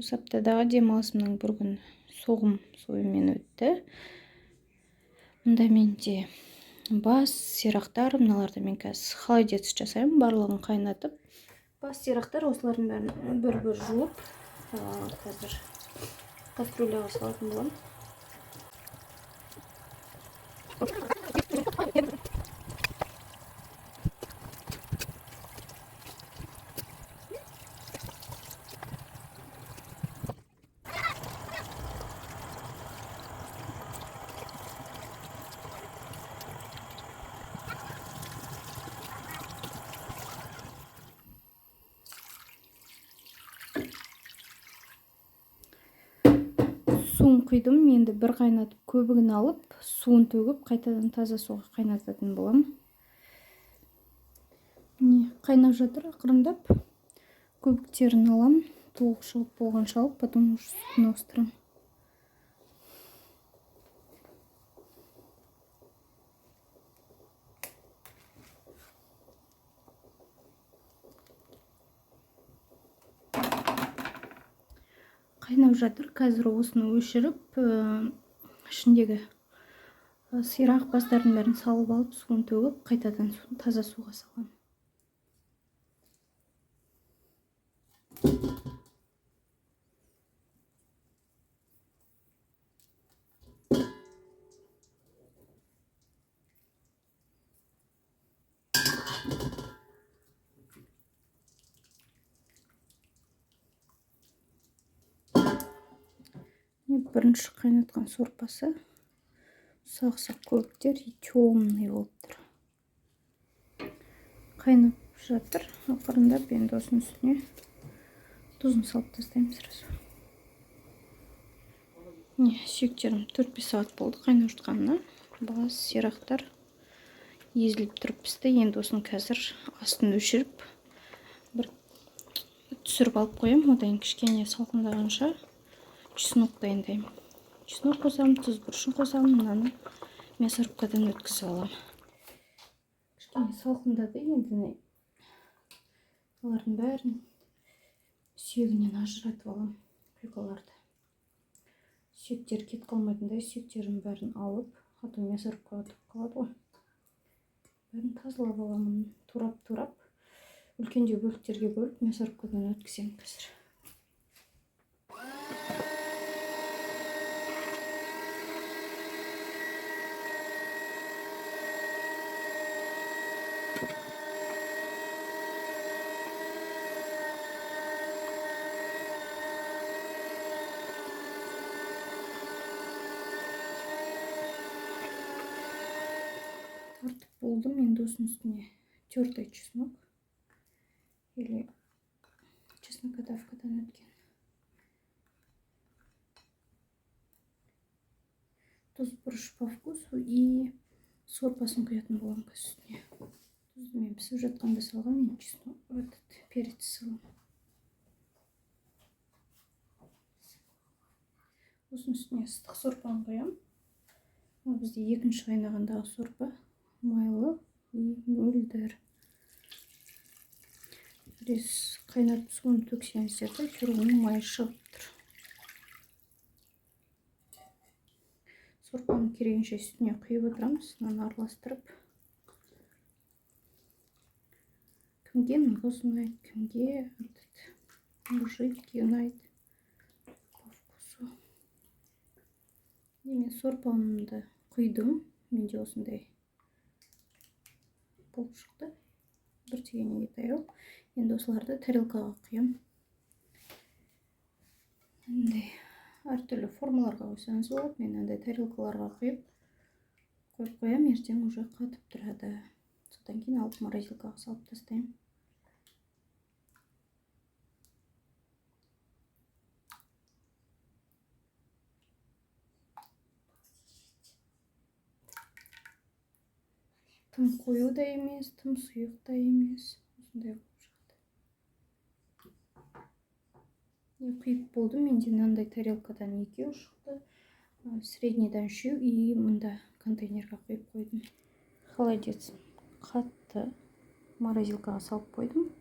Осы аптадағы демалысымның бір күні соғым союмен өтті. Мұнда менде бас, сирақтар, мыналарды мен қазір холодец жасаймын, барлығын қайнатып. Бас, сирақтар, осылардың бәрін бір-бір жуып, қазір кастрюляға салатын боламын. Суын құйдым, енді бір қайнатып көбігін алып, суын төгіп, қайтадан таза суға қайнататын боламын. Міне, қайнап жатыр ақырындап. Көбіктерін аламын, толық шығып болғанша алып, потом уже суын ауыстырамын. Қайнап жатыр. Қазір осыны өшіріп, ішіндегі сирақ бастардың бәрін салып алып, суын төгіп, қайтадан таза суға саламын. Бірінші қайнатқан сорпасы, ұсақ-ұсақ көбіктер, темный болып тұр. Қайнап жатыр ақырындап. Енді осының үстіне тұзын салып тастаймын сразу. Міне, сүйектерім 4-5 сағат болды қайнап жатқанына. Бас, сирақтар езіліп тұрып пісті. Енді осыны қазір астын өшіріп, бір түсіріп алып қоямын. Одан кейін кішкене салқындағанша чеснок дайындаймын. Чеснок қосамын, тұз, бұрышын қосамын, мынаны мясорубкадан өткізіп аламын. Кішкене салқындады, енді олардың бәрін сүйегінен ажыратып аламын, құйқаларды. Сүйектер кетіп қалмайтындай сүйектердің бәрін алып, а то мясорубкаға түсіп қалады ғой. Бәрін тазалап аламын, турап-турап, үлкендеу бөліктерге бөліп мясорубкадан өткіземін қазір. Тартып болдым, енді осының үстіне тертый чеснок или чеснокодавкадан өткен тұз, бұрыш по вкусу и сорпасын құятын боламын қазір үстіне. Тұзды мен пісіп жатқанда салғанмын, мен чеснок, этот перец саламын. Осының үстіне ыстық сорпаны құямын. Ол бізде екінші қайнағандағы сорпа, майлы и мөлдір. Рис қайнатып суын төксеңіздер де, әйтеуір оның майы шығып тұр. Сорпаны керегінше үстіне құйып отырамыз, мынаны араластырып. Кімге нығыз ұнайды, кімге жидкий ұнайды, по вкусу. Мен сорпамды құйдым, менде осындай болып шықты, бір тегенеге таяу. Енді осыларды тарелкаға құямын. Мындай әртүрлі формаларға қойсаңыз болады. Мен мынандай тарелкаларға құйып қойып қоямын, ертең уже қатып тұрады. Содан кейін алып морозилкаға салып тастаймын. Тым қою да емес, тым сұйық та емес, осындай болып шығады. Міне, құйып болдым. Менде мынандай тарелкадан екеу шықты, среднийдан үшеу, и мында контейнерге құйып қойдым. Холодец қатты, морозилкаға салып қойдым.